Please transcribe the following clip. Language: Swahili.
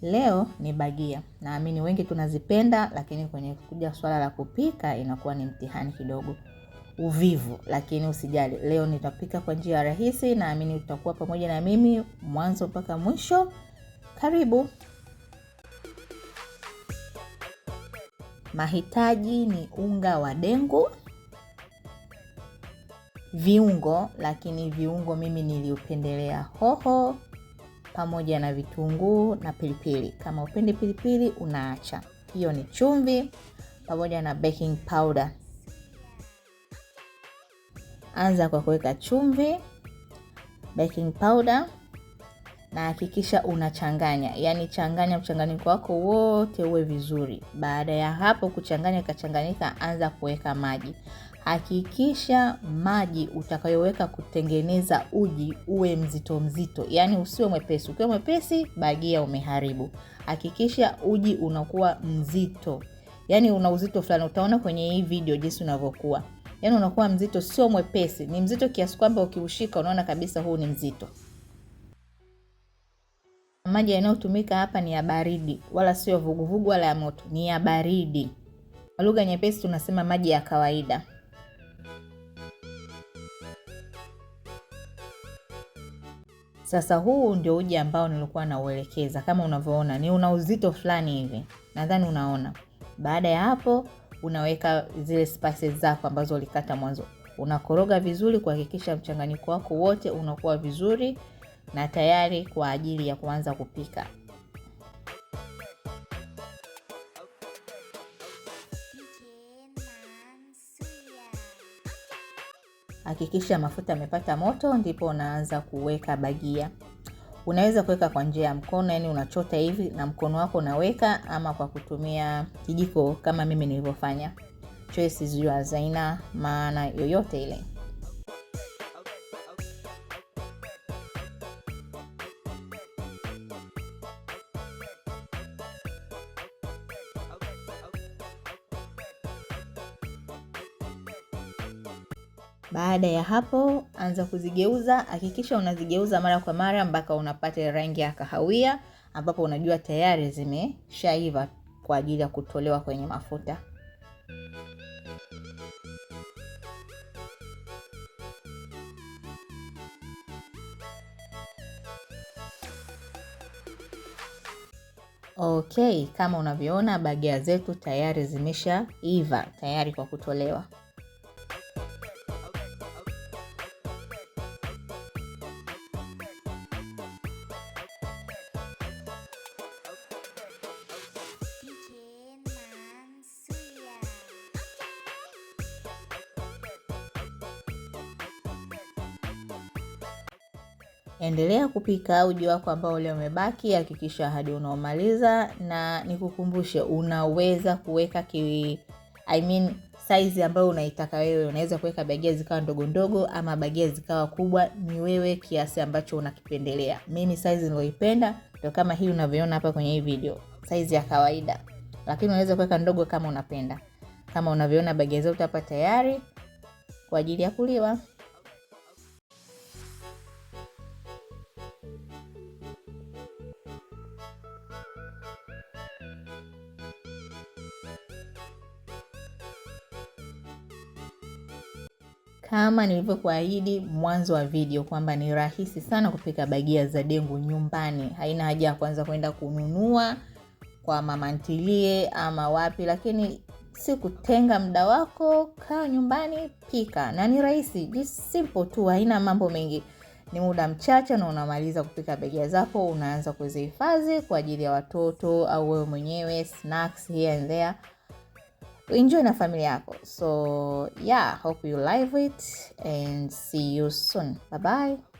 Leo ni bagia. Naamini wengi tunazipenda, lakini kwenye kuja swala la kupika inakuwa ni mtihani kidogo, uvivu. Lakini usijali, leo nitapika kwa njia rahisi. Naamini utakuwa pamoja na mimi mwanzo mpaka mwisho. Karibu. Mahitaji ni unga wa dengu, viungo, lakini viungo mimi niliupendelea hoho pamoja na vitunguu na pilipili. Kama upendi pilipili unaacha. Hiyo ni chumvi pamoja na baking powder. Anza kwa kuweka chumvi, baking powder na hakikisha unachanganya, yaani changanya mchanganyiko wako wote uwe vizuri. Baada ya hapo kuchanganya kachanganyika, anza kuweka maji. Hakikisha maji utakayoweka kutengeneza uji uwe mzito mzito, yaani usiwe mwepesi. Ukiwa mwepesi bagia umeharibu. Hakikisha uji unakuwa mzito, yaani una uzito fulani. Utaona kwenye hii video jinsi unavyokuwa, yaani unakuwa mzito, sio mwepesi. Ni mzito kiasi kwamba ukiushika unaona kabisa huu ni mzito. Maji yanayotumika hapa ni ya baridi, wala sio vuguvugu wala ya moto, ni ya baridi. Kwa lugha nyepesi tunasema maji ya kawaida. Sasa huu ndio uji ambao nilikuwa nauelekeza. Kama unavyoona ni una uzito fulani hivi, nadhani unaona. Baada ya hapo, unaweka zile spices zako ambazo ulikata mwanzo, unakoroga vizuri kuhakikisha mchanganyiko wako wote unakuwa vizuri na tayari kwa ajili ya kuanza kupika. Hakikisha mafuta yamepata moto, ndipo unaanza kuweka bagia. Unaweza kuweka kwa njia ya mkono, yani unachota hivi na mkono wako unaweka, ama kwa kutumia kijiko kama mimi nilivyofanya. Choice is yours, haina maana yoyote ile. Baada ya hapo, anza kuzigeuza. Hakikisha unazigeuza mara kwa mara mpaka unapata rangi ya kahawia, ambapo unajua tayari zimeshaiva kwa ajili ya kutolewa kwenye mafuta. Okay, kama unavyoona bagia zetu tayari zimeshaiva, tayari kwa kutolewa. Endelea kupika uji wako ambao ule umebaki, hakikisha hadi unaomaliza. Na nikukumbushe, unaweza kuweka I mean size ambayo unaitaka wewe. Unaweza kuweka bagia zikawa ndogo ndogo ama bagia zikawa kubwa, ni wewe kiasi ambacho unakipendelea. Mimi size niliyoipenda ndio kama hii unavyoona hapa kwenye hii video, size ya kawaida, lakini unaweza kuweka ndogo kama unapenda. Kama unavyoona bagia zetu hapa tayari kwa ajili ya kuliwa. Kama nilivyokuahidi mwanzo wa video kwamba ni rahisi sana kupika bagia za dengu nyumbani, haina haja ya kuanza kwenda kununua kwa mama ntilie ama wapi, lakini si kutenga muda wako, kaa nyumbani pika, na ni rahisi, just simple tu, haina mambo mengi. Ni muda mchache na unamaliza kupika bagia zako, unaanza kuzihifadhi kwa ajili ya watoto au wewe mwenyewe, snacks here and there. Enjoy na familia yako. So yeah, hope you like it and see you soon. Bye bye.